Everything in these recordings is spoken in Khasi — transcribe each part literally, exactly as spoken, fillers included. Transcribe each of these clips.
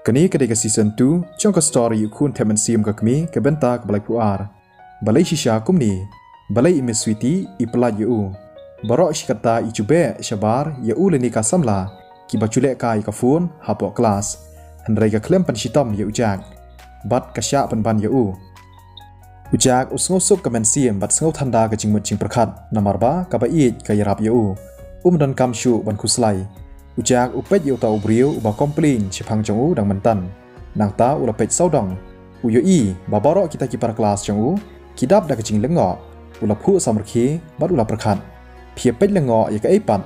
Kane ka dei ka season two jong ka story U Khun Thep Mynsiem Ka Kmie, ka bynta kaba laiphew ar. Balei shisha kumne? Balei i Miss Sweety i pyllait ïa u? Baroh shi katta i ju beh shabar ïa u lane ka samla kiba ju lehkai ïa ka phone hapoh klas. Hynrei ka khlem pynshitom ïa u Jack bad ka shah pynban ïa u. U Jack u sngewsuk ka mynsiem bad sngewthanda ka jingmut jingpyrkhat, namar ba kaba ïeit ka ïarap ïa u. Um donkam shuh ban khuslai. U Jack u peit ïa uta u briew uba complain shaphang jong u dang mynta. Nangta u la peit sawdong. U ïohi ba baroh kita ki para klas jong u ki dap da ka jinglyngngoh. U la phuh samrkhie bad u la pyrkhat, phi ïa peit lyngngoh ïa kaei pat?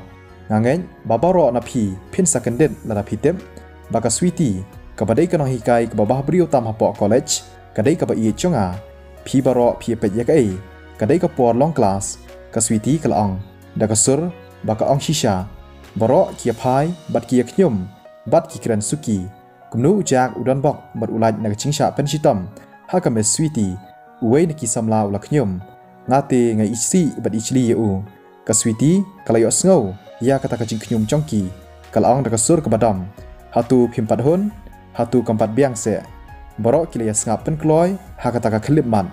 Nga ngeit ba baroh na phi phin sa kyndit lada phi tip ba ka Sweety, kaba dei ka nonghikai kaba bah briew tam hapoh college, ka dei kaba ïeit jong nga. Phi baroh phi ïa peit ïa kaei? Ka dei ka por long klas, ka Sweety ka la ong da ka sur ba ka ong shisha. Baroh ki ïa phai bad ki ïa khñium bad ki kren suki. Kumno u Jack u don bok bad u lait na ka jingshah pynshitom ha ka Miss Sweety? Uwei na ki samla u la khñium. Nga te nga isih bad ichli ïa u. Ka Sweety ka la ïohsngew ïa kata ka jingkhñium jong ki. Ka la ong da ka sur kaba dom, hato phim pat hun? Hato kam pat biang seh? Baroh ki la ïa sngap pynkloi ha kata ka khyllipmat.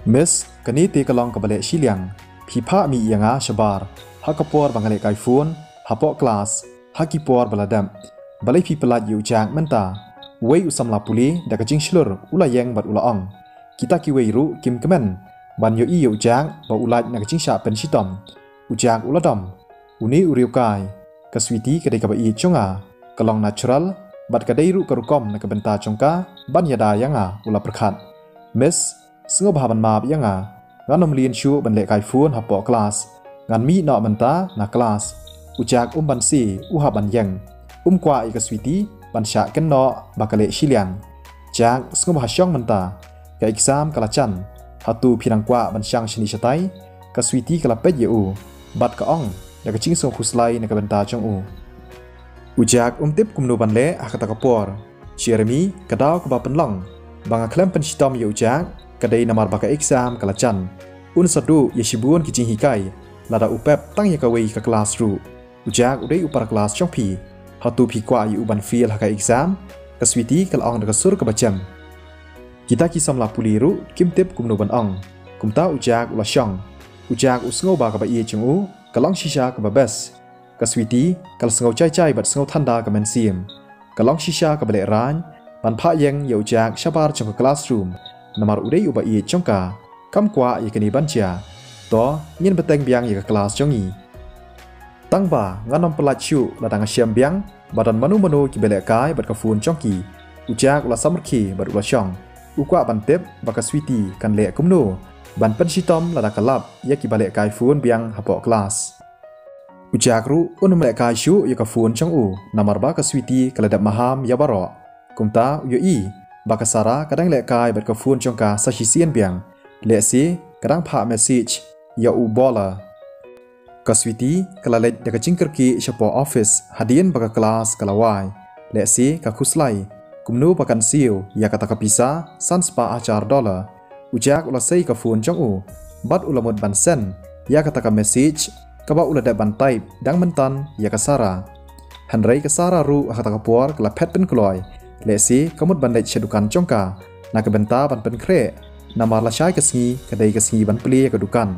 Miss, kane te ka long kaba leh shiliang. Phi phah mih ïa nga shabar ha ka por ba nga lehkai phone hapoh klas ha ki por ba la dep. Balei phi pyllait ïa u Jack mynta? Uwei u samla pule da ka jingshlur u la ïeng bad u la ong. Kita kiwei ruh kim kmen ban ïohi ïa u Jack ba u lait na ka jingshah pynshitom. U Jack u la dom. Une u riewkai, ka Sweety ka dei kaba ïeit jong nga. Ka long natural bad ka dei ruh ka rukom na ka bynta jong ka ban ïada ïa nga, u la pyrkhat. Miss, sngewbha ban map ïa nga. Ngan ym lien shuh ban lehkai phone hapoh klas. Ngan mih noh mynta na klas. U Jack um banse, u hap ban ïeng. Um kwah ïa ka Sweety ban shah kynnoh ba ka leh shiliang. Jack, sngewbha shong mynta. Ka exam ka la jan. Hato phi nang kwah ban shang shane shatai? Ka Sweety ka la peit ïa u bad ka ong da ka jingsngewkhuslai na ka bynta jong u. U Jack um tip kumno ban leh ha kata ka por. Jeremy, ka daw kaba pynlong ba nga khlem pynshitom ïa u Jack ka dei namar ba ka exam ka la jan. Un sa duh ïa shibun ki jinghikai lada u pep tang ïa kawei ka klas ruh. U Jack u dei u para klas jong phi. Hato phi kwah ïa u ban fail ha ka exam? Ka Sweety ka la ong da ka sur kaba jem. Kita ki samla pule ruh kim tip kumno ban ong. Kumta u Jack u la shong. U Jack u sngew ba kaba ïeit jong u ka long shisha kaba best. Ka Sweety ka la sngew jai jai bad sngewthanda ka mynsiem. Ka long shisha kaba lehraiñ ban phah ïeng ïa u Jack shabar jong ka classroom, namar u dei uba ïeit jong ka. Kam kwah ïa kane ban jia. To, ngin bteng biang ïa ka klas jong ngi. Tang ba ngan ym pyllait shuh lada nga shem biang ba don mano mano kiba lehkai bad ka phone jong ki. U Jack u la samrkhie bad u la shong. U kwah ban tip ba ka Sweety kan leh kumno ban pynshitom lada ka lap ïa kiba lehkai phone biang hapoh klas. U Jack ruh un ym lehkai shuh ïa ka phone jong u, namar ba ka Sweety ka la dep maham ïa baroh. Kumta u ïohi ba ka Sarah ka dang lehkai bad ka phone jong ka sa shisien biang. Lehse ka dang phah message ïa u Bowler. Ka Sweety ka la leit da ka jingkyrkieh shapoh office hadien ba ka klas ka la wai. Lehse ka khuslai kumno ba kan siew ïa kata ka pisa san spah hajar dollar. U Jack u la sei ka phone jong u bad u la mut ban send ïa kata ka message kaba u la dep ban type dang mynta ïa ka Sarah. Hynrei ka Sarah ruh ha kata ka por ka la phet pynkloi. Lehse ka mut ban leit sha dukan jong ka na ka bynta ban pynkhreh, namar lashai ka sngi ka dei ka sngi ban plie ïa ka dukan.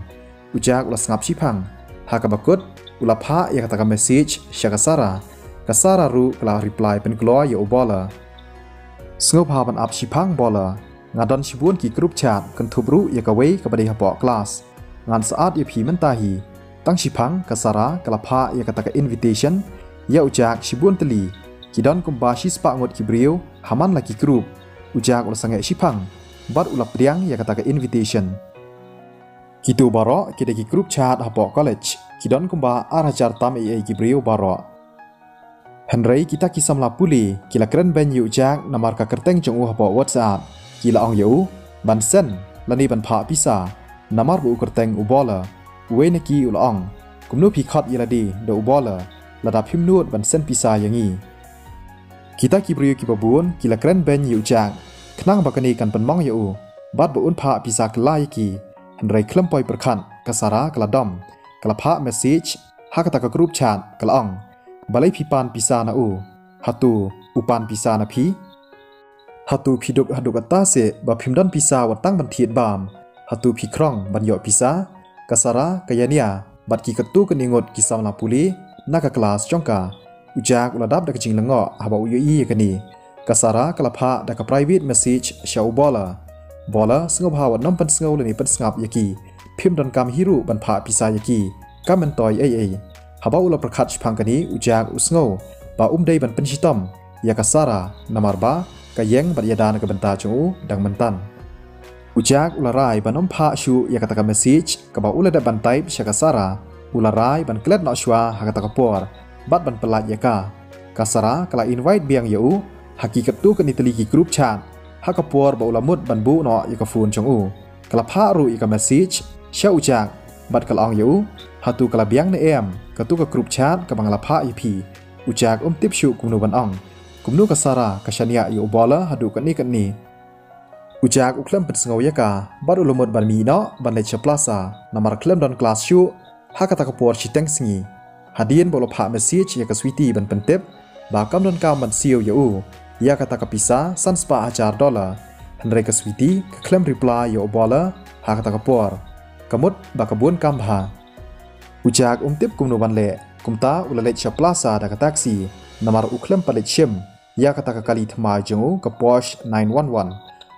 U Jack u la sngap shiphang. Ha kaba kut u la phah ïa kata ka message sha ka Sarah. Ka Sarah ruh ka la reply pynkloi ïa u Bowler. Sngewbha ban ap shiphang Bowler. Nga don shibun ki group chat, kynthup ruh ïa kawei kaba dei hapoh klas. Ngan sa add ïa phi mynta hi. Tang shiphang ka Sarah ka la phah ïa kata ka invitation ïa u Jack shibun tylli. Ki don kumba shispah ngut ki briew ha man la ki group. U Jack u la sangeh shiphang bad u la pdiang ïa kata ka invitation. Kito baroh ki dei ki group chat hapoh college. Ki don kumba ar hajar tam ei ei ki briew baroh. Hynrei kita ki samla pule ki la kren beiñ ïa u Jack namar ka kyrteng jong u hapoh WhatsApp. Ki la ong ïa u ban send lane ban phah pisa, namar ba u kyrteng u Bowler. Uwei na ki u la ong, kumno phi khot ïa lade da u Bowler lada phim nud ban send pisa ïa ngi? Kita ki briew kiba bun ki la kren beiñ ïa u Jack khnang ba kane kan pynmong ïa u bad ba un phah pisa kylla ïa ki. Hynrei khlem poi pyrkhat ka Sarah ka la dom, ka la phah message ha kata ka group chat, ka la ong, balei phi pan pisa na u? Hato u pan pisa na phi? Hato phi duk haduh katta se ba phim don pisa wat tang ban thied bam? Hato phi khrong ban ïoh pisa? Ka Sara ka ïania bad ki katto katne ngut ki samla pule na ka klas jong ka. U Jack u la dap da ka jinglyngngoh haba u ïohi ïa kane. Ka Sara ka la phah da ka private message sha u Bola. Bola, sngewbha wat nym pynsngew lane pynsngap ïa ki. Phim donkam hi ruh ban phah pisa ïa ki. Kam myntoi ei ei. Haba u la pyrkhat shaphang kane, u Jack u sngew ba um dei ban pynshitom ïa ka Sara, namar ba ka ïeng bad ïada na ka bynta jong u dang mynta. U Jack u la rai ban ym phah shuh ïa kata ka message kaba u la dep ban type sha ka Sara. U la rai ban klet noh shuwa ha kata ka por bad ban pyllait ïa ka. Ka Sara ka la invite biang ïa u ha ki katto katne tylli ki group chat ha ka por ba u la mut ban buh noh ïa ka phone jong u. Ka la phah ruh ïa ka message sha u Jack bad ka la ong ïa u, hato ka la biang ne em kato ka group chat kaba nga la phah ïa phi? U Jack um tip shuh kumno ban ong. Kumno ka Sara ka shaniah ïa u Bola haduh katne katne. U Jack u khlem pynsngew ïa ka bad u la mut ban mih noh ban leit sha plaza, namar khlem don klas shuh ha kata ka por shiteng sngi. Hadien ba u la phah message ïa ka Sweety ban pyntip ba kam donkam ban siew ïa u ïa kata ka pisa san spah hajar dollar, hynrei ka Sweety ka khlem reply ïa u Bola ha kata ka por. Ka mut ba ka bun kam bha. U Jack um tip kumno ban leh, kumta u la leit sha plaza da ka taxi, namar u khlem pat leit shim ïa kata ka kali thymmai jong u, ka Porsche nine one one.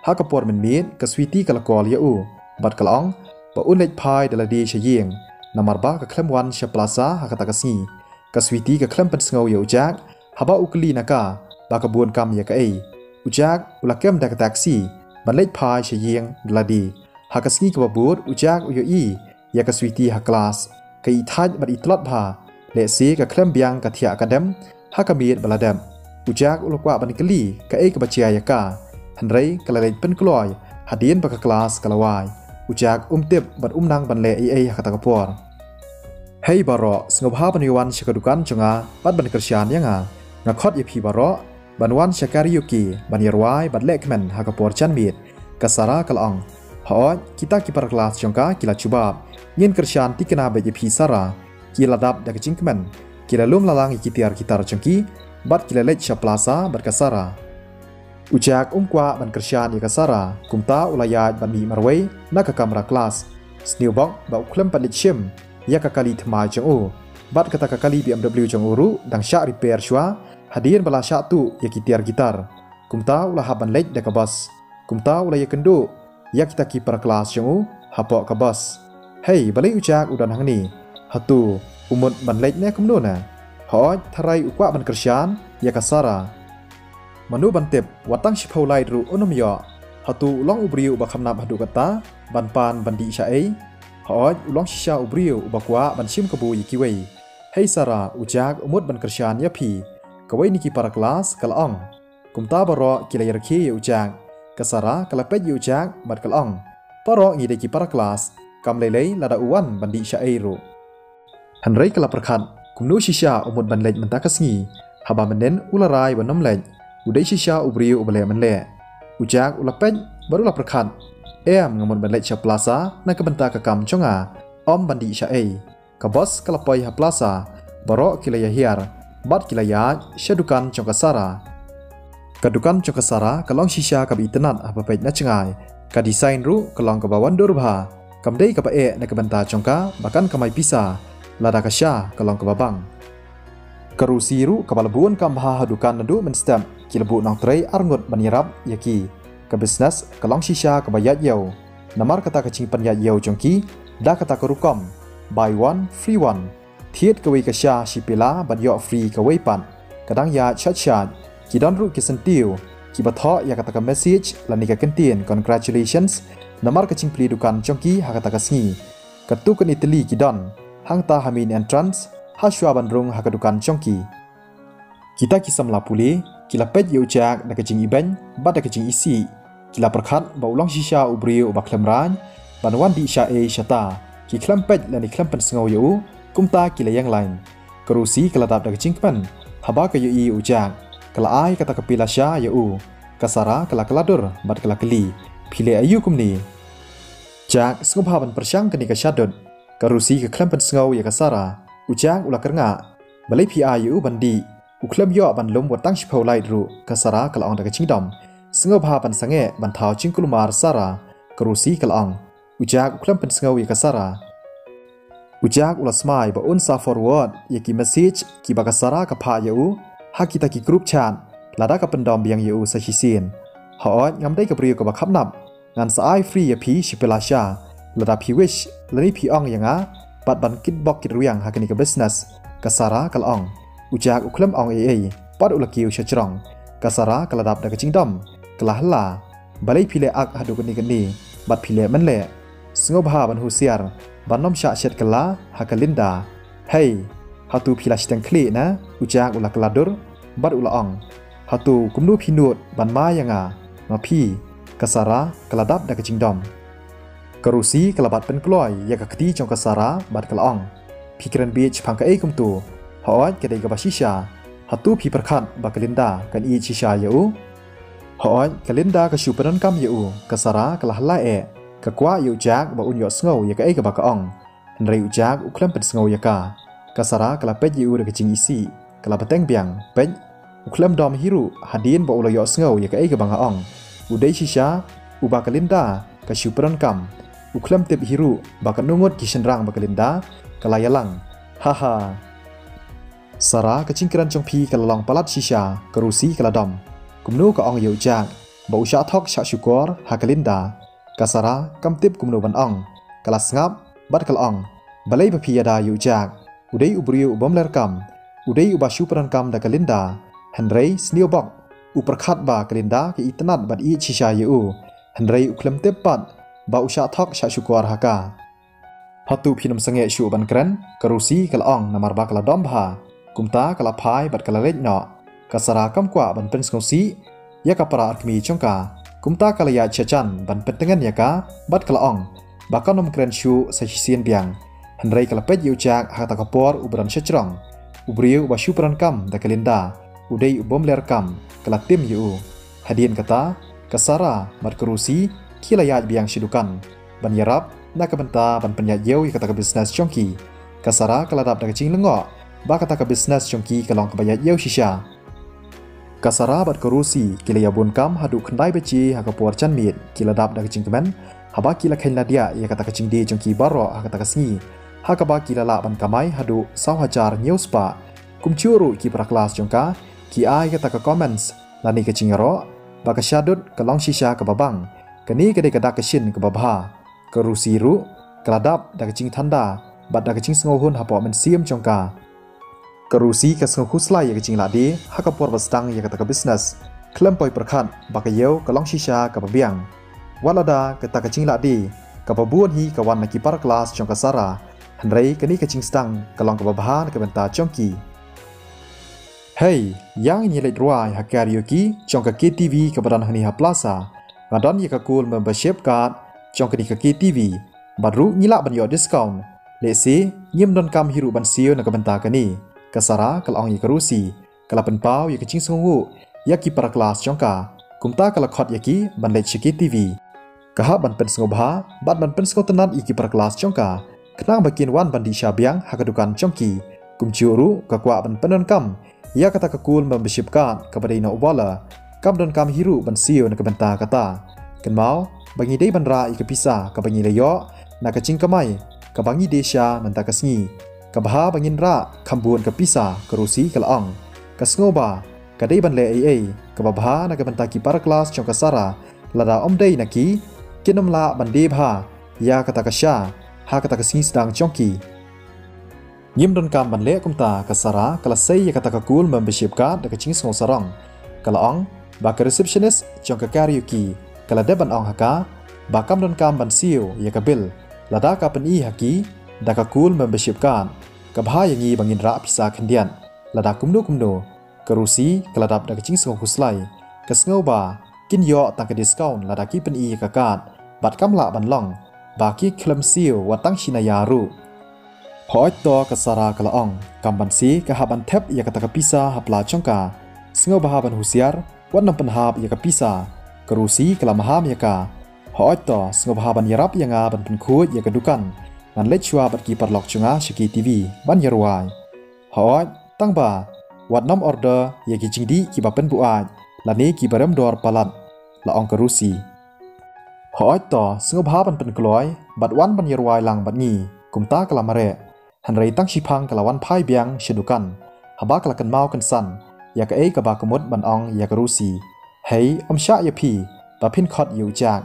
Ha ka por mynmiet, ka Sweety ka la call ïa u bad ka la ong ba un leit phai da lade sha ïing, namar ba ka khlem wan sha plaza ha kata ka sngi. Ka Sweety ka khlem pynsngew ïa u Jack haba u kylli na ka ba ka bun kam ïa kaei. U Jack u la kem da ka taxi ban leit phai sha ïing da lade. Ha ka sngi kaba bud, u Jack u ïohi ïa ka Sweety ha klas. Ka ithait bad itlot bha. Lehse ka khlem biang ka thiah ka dem ha ka miet ba la dep. U Jack u la kwah ban kylli kaei kaba jia ïa ka, hynrei ka la leit pynkloi hadien ba ka klas ka la wai. U Jack um tip bad um nang ban leh ei ei ha kata ka por. Hei baroh, sngewbha ban ïa wan sha ka dukan jong nga bad ban kyrshan ïa nga. Nga khot ïa phi baroh ban wan sha karaoke ban ïa rwai bad lehkmen ha ka por janmiet. Ka Sara ka la ong. Hooid, kita ki para klas jong ka ki la jubab. Ngin kyrshan thikna beit ïa phi Sara. Ki la dap da ka jingkmen. Ki la lum lalang ïa ki tiar guitar jong ki bad ki la leit sha plaza bad ka Sara. U Jack um kwah ban kyrshan ïa ka Sara, kumta u la ïaid ban mih marwei na ka kamra klas. Sniew bok ba u khlem pat leit shim ïa ka kali thymmai jong u. Bad kata ka kali B M W jong u ruh dang shah repair shuwa hadien ba la shah tuh ïa ki tiar guitar. Kumta u la hap ban leit da ka bus. Kumta u la ïakynduh ïa kita ki para klas jong u hapoh ka bus. Hei, balei u Jack u don hangne? Hato u mut ban leit ne kumno ne? Hooid, tharai u kwah ban kyrshan ïa ka Sara. Mano ban tip, wat tang shiphew lait ruh un ym ïoh. Hato u long u briew uba kham nap haduh katta ban pan ban dih shaei? Hooid, u long shisha u briew uba kwah ban shim kabu ïa kiwei. Hei Sara, u Jack u mut ban kyrshan ïa phi, kawei na ki para klas ka la ong. Kumta baroh ki la ïarakhe ïa u Jack. Ka Sara ka la peit ïa u Jack bad ka la ong. Baroh ngi dei ki para klas, kam lei lei lada u wan ban dih shaei ruh. Hynrei ka la pyrkhat, kumno shisha u mut ban leit mynta ka sngi, haba mynnin u la rai ban ym leit. U dei shisha u briew uba leh mynleh. U Jack u la peit bad u la pyrkhat. Em, nga mut ban leit sha plaza na ka bynta ka kam jong nga, ym ban dih shaei. Ka bus ka la poi ha plaza, baroh ki la ïahiar bad ki la ïaid sha dukan jong ka Sara. Ka dukan jong ka Sara ka long shisha kaba itynnad haba peit na jngai. Ka design ruh ka long kaba wan dur bha. Kam dei kaba eh na ka bynta jong ka ba kan kamai pisa lada ka sha ka long kaba bang. Ka Rosie ruh kaba la bun kam bha ha dukan naduh mynstep, ki la buh nongtrei arngut ban ïarap ïa ki. Ka business ka long shisha kaba ïaid ïew. Namar kata ka jingpynïaid ïew jong ki da kata ka rukom buy one free one. Thied kawei ka sha shi pela bad ïoh free kawei pat. Ka dang ïaid shait shait. Ki don ruh ki syntiew kiba thoh ïa kata ka message lane ka kyntien congratulations namar ka jingplie dukan jong ki ha kata ka sngi. Katto katne tylli ki don hangta ha main entrance ha shuwa ban rung ha ka dukan jong ki. Kita ki samla pule ki la peit ïa u Jack da ka jingibeiñ bad da ka jingisih. Ki la pyrkhat ba u long shisha u briew uba khlem raiñ ban wan dih shaei shata. Ki khlem peit lane khlem pynsngew ïa u, kumta ki la ïeng lain. Ka Rosie ka la dap da ka jingkmen haba ka ïohi ïa u Jack. Ka la ai kata ka pela sha ïa u. Ka Sara ka la kylla dur bad ka la kylli, phi leh aïu kumne? Jack, sngewbha ban pyrshang kane ka shadut. Ka Rosie ka khlem pynsngew ïa ka Sara. U Jack u la kyrngah. Balei phi ai ïa u ban dih? U khlem ïoh ban lum wat tang shiphew lait ruh, ka Sara ka la ong da ka jingdom. Sngewbha ban sangeh ban thaw jingkulmar Sara, ka Rosie ka la ong. U Jack u khlem pynsngew ïa ka Sara. U Jack u la smai ba un sa forward ïa ki message kiba ka Sara ka phah ïa u ha kita ki group chat, lada ka pyndom biang ïa u sa shisien. Hooid, ngam dei ka briew kaba khapnap, ngan sa ai free ïa phi shi pela sha, lada phi wish, lane phi ong ïa nga, bad ban kitbok kitrwiang ha kane ka business, ka Sara ka la ong. U Jack u khlem ong ei ei, bad u la kiew sha jrong. Ka Sara ka la dap da ka jingdom, ka la halla. Balei phi leh ak haduh kane kane, bad phi leh mynleh? Sngewbha ban husiar ban ym shah shet kylla ha ka Linda. Hei, hato phi la shiteng khlieh na? U Jack u la kylla dur bad u la ong. Hato kumno phi nud ban mai ïa nga, ma phi? Ka Sara ka la dap da ka jingdom. Ka Rosie ka la bat pynkloi ïa ka kti jong ka Sara bad ka la ong. Phi kren bieit shaphang kaei kumto? Hooid, ka dei kaba shisha. Hato phi pyrkhat ba ka Linda kan ïeit shisha ïa u? Hooid, ka Linda ka shu pyndonkam ïa u, ka Sara ka la halla eh. Ka kwah ïa u Jack ba un ïohsngew ïa kaei kaba ka ong. Hynrei u Jack u khlem pynsngew ïa ka. Ka Sara ka la peit ïa u da ka jingisih, ka la bteng biang, peit. U khlem dom hi ruh, hadien ba u la ïohsngew ïa kaei kaba nga ong. U dei shisha uba ka Linda ka shu pyndonkam. U khlem tip hi ruh ba katno ngut ki shynrang ba ka Linda ka la ïalang. Ha ha. Sara, ka jingkren jong phi ka la long palat shisha, ka Rosie ka la dom. Kumno ka ong ïa u Jack ba u shah thok shah shukor ha ka Linda? Ka Sara kam tip kumno ban ong. Ka la sngap bad ka la ong. Balei ba phi ïada ïa u Jack? U dei u briew u bym leh kam. U dei uba shu pyndonkam da ka Linda. Hynrei sniew bok, u pyrkhat ba ka Linda ka itynnad bad ïeit shisha ïa u. Hynrei u khlem tip pat ba u shah thok shah shukor ha ka. Hato phin ym sangeh shuh ban kren? Ka Rosie ka la ong namar ba ka la dom bha. Kumta ka la phai bad ka la leit noh. Ka Sara kam kwah ban pynsngewsih ïa ka para arkmie jong ka. Kumta ka la ïaid sha jan ban pyntngen ïa ka bad ka la ong ba kan ym kren shuh sa shisien biang. Hynrei ka la peit ïa u Jack ha kata ka por uba don sha jrong. U briew uba shu pyndonkam da ka Linda, u dei u bym leh kam, ka la tim ïa u. Hadien kata, ka Sara bad ka Rosie ki la ïaid biang sha dukan ban ïarap na ka bynta ban pynïaid ïew ïa kata ka business jong ki. Ka Sara ka la dap da ka jinglyngngoh ba kata ka business jong ki ka long kaba ïaid ïew shisha. Ka Sara bad ka Rosie ki la ïa bun kam haduh khyndai baje ha ka por janmiet, ki la dap da ka jingkmen haba ki la kheiñ ladiah ïa kata ka jingdie jong ki baroh ha kata ka sngi, ha kaba ki la lah ban kamai haduh saw hajar hynñiew spah. Kumjuh ruh ki para klas jong ka ki ai kata ka comments lane ka jingïaroh ba ka shadut ka long shisha kaba bang. Kane ka dei ka dak ka shin kaba bha. Ka Rosie ruh ka la dap da ka jingthanda bad da ka jingsngewhun hapoh mynsiem jong ka. Ka Rosie ka sngewkhuslai ïa ka jinglahde ha ka por ba sdang ïa kata ka business. Khlem poi pyrkhat ba ka ïew ka long shisha kaba biang. Wat lada kata ka jinglahde kaba bun hi ka wan na ki para klas jong ka Sara, hynrei kane ka jingsdang ka long kaba bha na ka bynta jong ki. Hei, ïa ngin ïa leit rwai ha karaoke jong ka K T V kaba don hangne ha Plaza. Nga don ïa ka gold membership card jong kane ka K T V. Bad ruh ngi lah ban ïoh discount. Lehse ngim donkam hi ruh ban siew na ka bynta kane, ka Sara ka la ong ïa ka Rosie. Ka la pynpaw ïa ka jingsngewnguh ïa ki para klas jong ka. Kumta ka la khot ïa ki ban leit sha K T V. Ka hap ban pynsngewbha bad ban pynsngewtynnat ïa ki para klas jong ka, khnang ba kin wan ban dih sha biang ha ka dukan jong ki. Kumjuh ruh ka kwah ban pyndonkam ïa kata ka gold membership card kaba dei na u Bala. Kam donkam hi ruh ban siew na ka bynta kata. Kynmaw ba ngi dei ban rah ïa ka pisa kaba ngi la ïoh na ka jingkamai kaba ngi die sha mynta ka sngi. Ka bha ba ngin rah kham bun ka pisa, ka Rosie ka la ong. Ka sngew ba ka dei ban leh ei ei kaba bha na ka bynta ki para klas jong ka Sara. Lada ym dei na ki, kin ym lah ban die bha ïa kata ka sha ha kata ka sngi sdang jong ki. Ngim donkam ban leh kumta, ka Sara ka la sei ïa kata ka gold membership card da ka jingsngew sarong. Ka la ong ba ka receptionist jong ka karaoke ka la dep ban ong ha ka ba kam donkam ban siew ïa ka bill lada ka pyni ha ki da ka gold membership card. Ka bha ïa ngi ba ngin rah pisa khyndiat lada kumno kumno. Ka Rosie ka la dap da ka jingsngew khuslai. Ka sngew ba kin ïoh tang ka discount lada ki pyni ïa ka card bad kam lah ban long ba ki khlem siew wat tang shi naya ruh. Hooid to, ka Sara ka la ong, kam banse ka hap ban thep ïa kata ka pisa ha pla jong ka. Sngewbha ban husiar wat nang pynhap ïa ka pisa. Ka Rosie ka la maham ïa ka. Hooid to, sngewbha ban ïarap ïa nga ban pynkhuid ïa ka dukan. Ngan leit shuwa bad ki paralok jong nga sha K T V ban ïarwai. Hooid, tang ba wat nym order ïa ki jingdih kiba pynbuaid lane kiba rem dor palat, la ong ka Rosie. Hooid to, sngewbha ban pynkloi bad wan ban ïarwai lang bad ngi, kumta ka la mareh. Hynrei tang shiphang ka la wan phai biang sha dukan, haba ka la kynmaw kynsan ïa kaei kaba ka mut ban ong ïa ka Rosie. Hei, ym shah ïa phi ba phin khot ïa u Jack.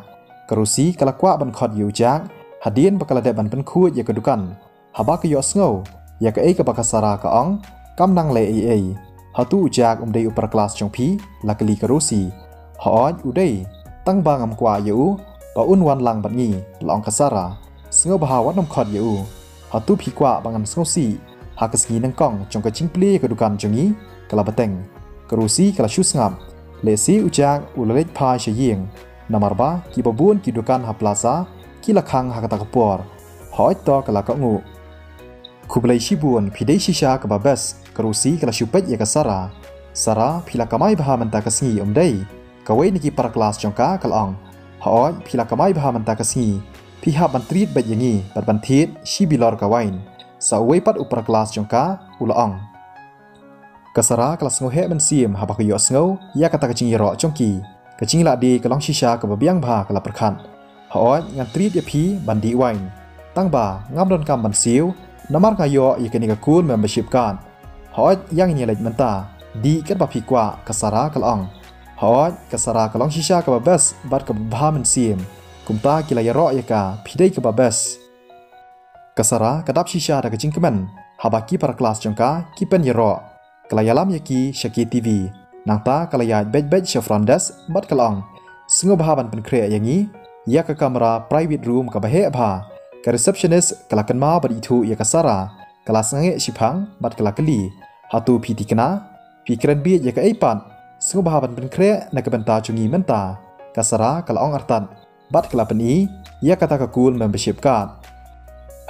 Ka Rosie ka la kwah ban khot ïa u Jack hadien ba ka la dep ban pynkhuid ïa ka dukan. Haba ka ïohsngew ïa kaei kaba ka Sara ka ong, kam nang leh ei ei. Hato u Jack um dei u para klas jong phi? La kylli ka Rosie. Hooid u dei, tang ba ngam kwah ïa u ba un wan lang bad ngi, la ong ka Sara. Sngewbha wat nym khot ïa u. Hato phi kwah ba ngan sngewsih ha ka sngi nyngkong jong ka jingplie ka dukan jong ngi? Ka la bteng. Ka Rosie ka la shu sngap. Lehse u Jack u la leit phai sha ïing, namar ba kiba bun ki dukan ha plaza ki la khang ha kata ka por. Hooid to, ka la kohnguh. Khublei shibun, phi dei shisha kaba best, ka Rosie ka la shu peit ïa ka Sara. Sara, phi la kamai bha mynta ka sngi, ym dei? Kawei na ki para klas jong ka ka la ong. Hooid, phi la kamai bha mynta ka sngi. Phi hap ban treat beit ïa ngi bad ban thied shi bilor ka wain. Sa uwei pat u para klas jong ka u la ong. Ka Sara ka la sngewheh mynsiem haba ka ïohsngew ïa kata ka jingïaroh jong ki. Ka jinglade ka long shisha kaba biang bha, ka la pyrkhat. Hooid, ngan treat ïa phi ban dih wain. Tang ba ngam donkam ban siew namar nga ïoh ïa kane ka gold membership card. Hooid, ïa ngin ïaleit mynta. Dih katba phi kwah, ka Sara ka la ong. Hooid, ka Sara ka long shisha kaba best bad kaba bha mynsiem. Kumta ki la ïaroh ïa ka, phi dei kaba best. Ka Sara ka dap shisha da ka jingkmen haba ki para klas jong ka ki pynïaroh. Ka la ïalam ïa ki sha K T V. Nangta ka la ïaid beit beit sha front desk bad ka la ong. Sngewbha ban pynkhreh ïa ngi ïa ka kamra private room kaba heh bha. Ka receptionist ka la kynmaw bad ithuh ïa ka Sara. Ka la sangeh shiphang bad ka la kylli. Hato phi thikna? Phi kren bieit ïa kaei pat? Sngewbha ban pynkhreh na ka bynta jong ngi mynta. Ka Sara ka la ong artat bad ka la pyni ïa kata ka gold membership card.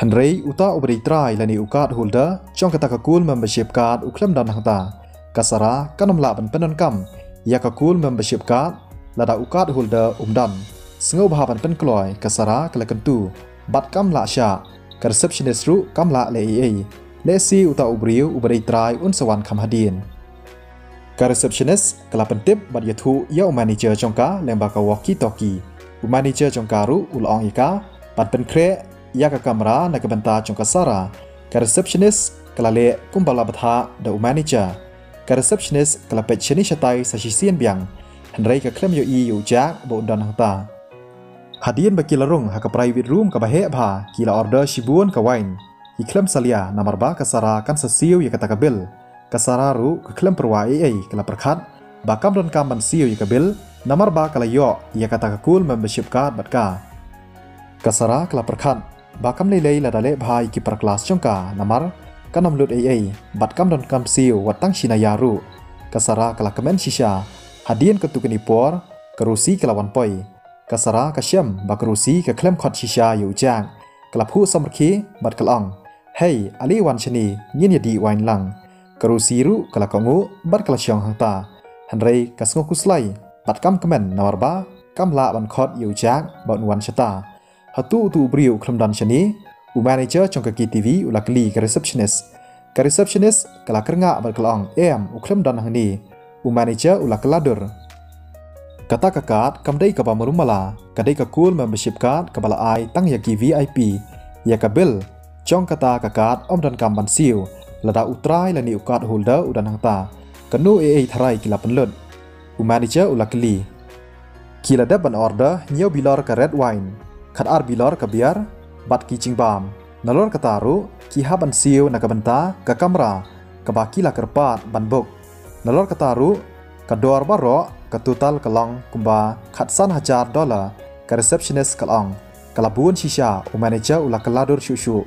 Hynrei uta uba dei trai lane u card holder jong kata ka gold membership card u khlem don hangta. Ka Sara kan ym lah ban pyndonkam ïa ka gold membership card lada u card holder um don. Sngewbha ban pynkloi, ka Sara ka la kyntu. Bad kam lah shah. Ka receptionist ruh kam lah leh ei ei. Lehse uta u briew uba dei trai un sa wan kham hadien. Ka receptionist ka la pyntip bad ïathuh ïa u manager jong ka lyngba ka walkie talkie. U manager jong ka ruh u la ong ïa ka ban pynkhreh ïa ka kamra na ka bynta jong ka Sara. Ka receptionist ka la leh kumba la bthah da u manager. Ka receptionist ka la peit shane shatai sa shisien biang. Hynrei ka khlem ïohi ïa u Jack ba u don hangta. Hadien ba ki la rung ha ka private room kaba heh bha, ki la order shibun ka wain. Ki khlem salia namar ba ka Sara kan sa siew ïa kata ka bill. Ka Sara ruh ka khlem pyrwa ei ei, ka la pyrkhat ba kam donkam ban siew ïa ka bill namar ba ka la ïoh ïa kata ka gold membership card bad ka. Ka Sara ka la pyrkhat ba kam lei lei lada leh bha ïa ki para klas jong ka namar kan ym lut ei ei bad kam donkam siew wat tang shi naya ruh. Ka Sara ka la kmen shisha. Hadien katto katne por ka Rosie ka la wan poi. Ka Sara ka shem ba ka Rosie ka khlem khot shisha ïa u Jack. Ka la phuh samrkhie bad ka la ong, "Hei, ale wan shane, ngin ïa dih wain lang." Ka Rosie ruh ka la kohnguh bad ka la shong hangta. Hynrei ka sngew khuslai bad kam kmen namar ba kam lah ban khot ïa u Jack ba un wan shata. Hato uto u briew u khlem don shane? U manager jong ka K T V u la kylli ka receptionist. Ka receptionist ka la kyrngah bad ka la ong, "Em, u khlem don hangne." U manager u la kylla dur. "Kata ka card kam dei kaba marum mala, ka dei ka gold membership card kaba la ai tang ïa ki V I P. Ïa ka bill jong kata ka card ym donkam ban siew lada u trai lane u card holder u don hangta. Kano ei ei tharai ki la pynlut?" U manager u la kylli. "Ki la dep ban order hynñiew bilor ka red wine, khatar bilor ka beer bad ki jingbam. Nalor kata ruh ki hap ban siew na ka bynta ka kamra kaba ki la kyrpad ban book. Nalor kata ruh ka dor baroh ka total ka long kumba khatsan hajar dollar," ka receptionist ka la ong. Ka la bun shisha, u manager u la kylla dur shuh shuh.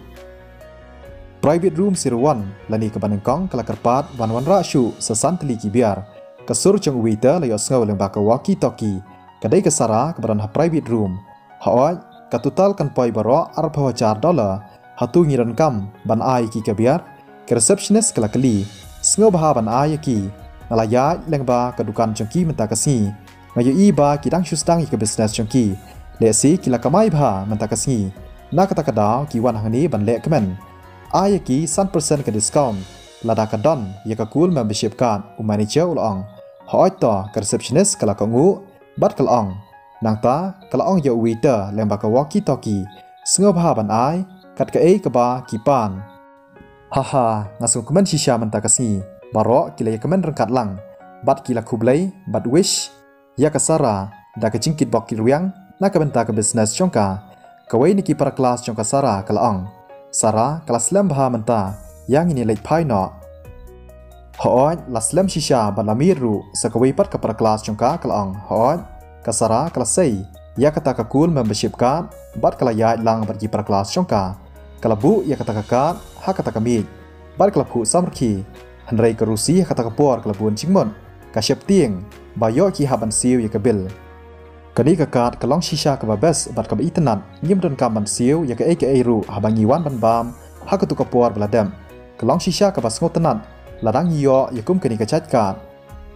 Private room zero one lane kaba nyngkong ka la kyrpad ban wanrah shuh sa san tylli ki beer. Ka sur jong u waiter la ïohsngew lyngba ka walkie talkie. Ka dei ka Sara kaba don ha private room. "Hooid, ka total kan poi baroh arphew hajar dollar. Hato ngi donkam ban ai ïa ki ka beer?" Ka receptionist ka la kylli. "Sngewbha ban ai ïa ki. Nga la ïaid lyngba ka dukan jong ki mynta ka sngi. Nga ïohi ba ki dang shu sdang ïa ka business jong ki. Lehse ki la kamai bha mynta ka sngi. Na kata ka daw ki wan hangne ban leh kmen. Ai ïa ki san percent ka discount. lada ka don ïa ka Gold Membership Card, u manager u la ong. Hooid to, ka receptionist ka la kohnguh bad ka la ong. Nangta ka la ong ïa u waiter lyngba ka walkie-talkie, sngewbha ban ai kat kaei kaba ki pan. Haha, nga sngewkmen shisha mynta ka sngi. Baroh ki la ïakmen ryngkat lang bad ki la khublei bad wish ïa ka Sara da ka jingkitbok kitrwiang na ka bynta ka business jong ka. Kawei na ki para klas jong ka Sara ka la ong. Sara ka la slem bha mynta, ïa ngin ïa leit phai noh. Hooid, la slem shisha bad la miet ruh. Sa kawei pat ka para klas jong ka ka la ong. Hooid, ka Sara ka la sei ïa kata ka Gold Membership Card bad ka la ïaid lang bad ki para klas jong ka. Ka la buh ïa kata ka card ha kata ka miej bad ka la phuh samrkhie. Hynrei ka Rosie ha kata ka por ka la bun jingmut, ka sheptieng ba ïoh ki hap ban siew ïa ka bill. Kane ka card ka long shisha kaba best bad kaba itynnad, ngim donkam ban siew ïa kaei kaei ruh haba ngi wan ban bam ha katu ka por ba la dep. Ka long shisha kaba sngewtynnad lada ngi ïoh ïa kum kane ka jait card.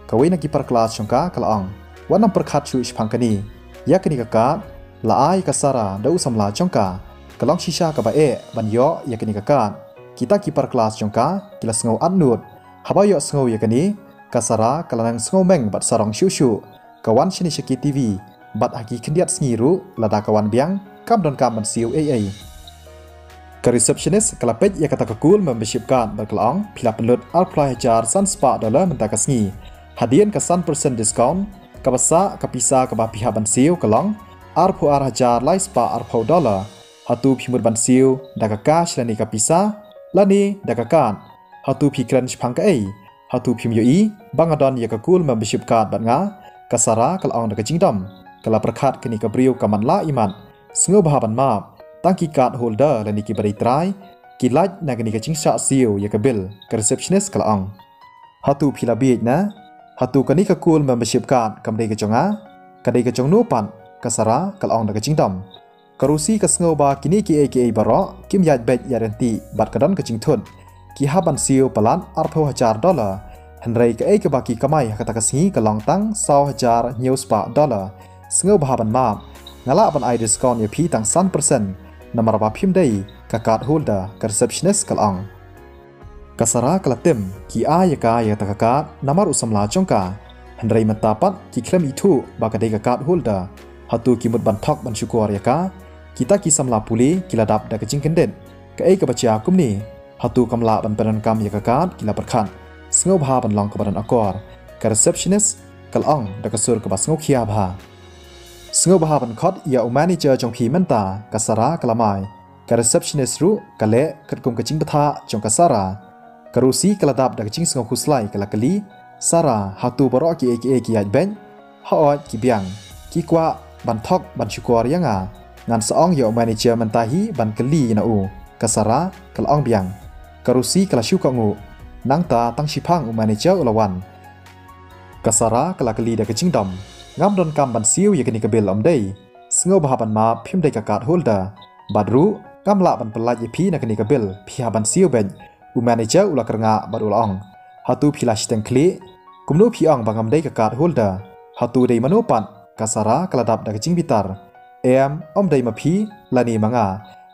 Kawei na ki para klas jong ka ka la ong. Wat nang pyrkhat shuh shaphang kane. Ïa kane ka card la ai ka Sara da u samla jong ka. Ka long shisha kaba eh ban ïoh ïa kane ka card. Kita ki para klas jong ka ki la sngew atnud. Haba ïohsngew ïa kane, ka Sara ka la nang sngewmeng bad sarong shuh shuh. Ka wan shane sha K T V bad ha ki khyndiat sngi ruh lada ka wan biang kam donkam ban siew ei ei. Ka receptionist ka la peit ïa kata ka Gold Membership Card bad ka la ong, phi la pynlut arphew lai hajar san spah dollar mynta ka sngi. Hadien ka san percent discount, kaba sah ka pisa kaba phi hap ban siew ka long arphew ar hajar lai spah arphew dollar. Hato phi mut ban siew da ka cash lane ka pisa lane da ka card? Hato phi kren shaphang kaei? Hato phim ïohi ba nga don ïa ka Gold Membership Card bad nga? Ka Sara ka la ong da ka jingdom. Ka la pyrkhat kane ka briew ka matlah imat. Sngewbha ban map, tang ki card holder lane kiba dei trai ki lait na kane ka jingshah siew ïa ka bill, ka receptionist ka la ong. Hato phi la bieit na? Hato kane ka Gold Membership Card kam dei ka jong nga? Ka dei ka jong no pat? Ka Sara ka la ong da ka jingdom. Ka Rosie ka sngew ba kine kiei kiei baroh kim ïaid beit ïaid ryntih bad ka don ka jingthut. Ki hap ban siew palat arphew hajar dollar. Hynrei kaei kaba ki kamai ha kata ka sngi ka long tang saw hajar hynñiew spah dollar. Sngewbha ban map. Nga lah ban ai discount ïa phi tang san percent. Namar ba phim dei ka card holder, ka receptionist ka la ong. Ka Sara ka la tim, ki ai ïa ka ïa kata ka card namar u samla jong ka. Hynrei mynta pat ki khlem ithuh ba ka dei ka card holder. Hato ki mut ban thok ban shukor ïa ka? Kita ki samla pule ki la dap da ka jingkyndit. Kaei kaba jia kumne? Hato kam lah ban pyndonkam ïa ka card? Ki la pyrkhat. Sngewbha ban long kaba don akor. Ka receptionist ka la ong da ka sur kaba sngewkhia bha. Sngewbha ban khot ïa u manager jong phi mynta, ka Sara ka la mai. Ka receptionist ruh ka leh katkum ka jingbthah jong ka Sara. Ka Rosie ka la dap da ka jingsngewkhuslai ka la kylli, Sara, hato baroh kiei kiei ki ïaid beit? Hooid ki biang. Ki kwah ban thok ban shukor ïa nga. Ngan sa ong ïa u manager mynta hi ban kylli na u, ka Sara ka la ong biang. Ka Rosie ka la shu kohnguh. Nangta tang shiphang u manager u la wan. Ka Sara ka la kylli da ka jingdom, ngam donkam ban siew ïa kane ka bill ym dei? Sngewbha ban map, phim dei ka card holder. Bad ruh ngam lah ban pyllait ïa phi na kane ka bill, phi hap ban siew beit. U manager u la kyrngah bad u la ong, hato phi la shiteng khlieh? Kumno phi ong ba ngam dei ka card holder? Hato dei mano pat? Ka Sara ka la dap da ka jingbitar. Em, ym dei ma phi lane ma nga.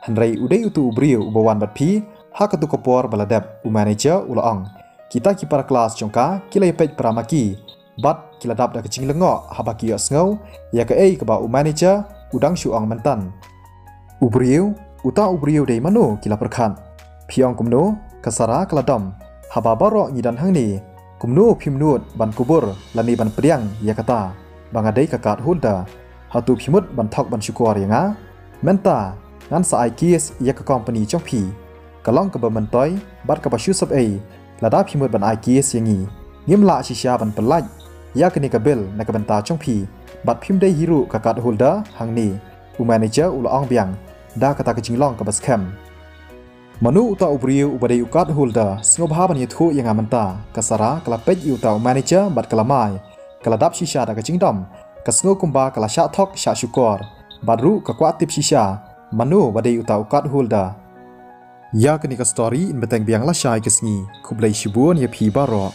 Hynrei u dei uto u briew uba wan bad phi ha katu ka por ba la dep, u manager u la ong. Kita ki para klas jong ka ki la ïapeit para ma ki bad ki la dap da ka jinglyngngoh haba ki ïohsngew ïa kaei kaba u manager u dang shu ong mynta. U briew, uta u briew dei mano? Ki la pyrkhat. Phi ong kumno? Ka Sara ka la dom. Haba baroh ngi don hangne, kumno phim nud ban kubur lane ban pdiang ïa kata ba nga dei ka card holder? Hato phi mut ban thok ban shukor ïa nga? Mynta ngan sa ai case ïa ka company jong phi. Ka long kaba myntoi bad kaba shu sep ei lada phi mut ban ai case ïa ngi. Ngim lah shisha ban pyllait ïa kane ka bill na ka bynta jong phi. Bad phim dei hi ruh ka card holder hangne, u manager u la ong biang da kata ka jinglong kaba skhem. Mano uta u briew uba dei u card holder? Sngewbha ban ïathuh ïa nga mynta. Ka Sara ka la peit ïa uta u manager bad ka la mai. Ka la dap shisha da ka jingdom. Ka sngew kumba ka la shah thok shah shukor. Bad ruh ka kwah tip shisha mano ba dei uta u card holder. Ïa kane ka story yn bteng biang lashai ka sngi. Khublei shibun ïa phi baroh.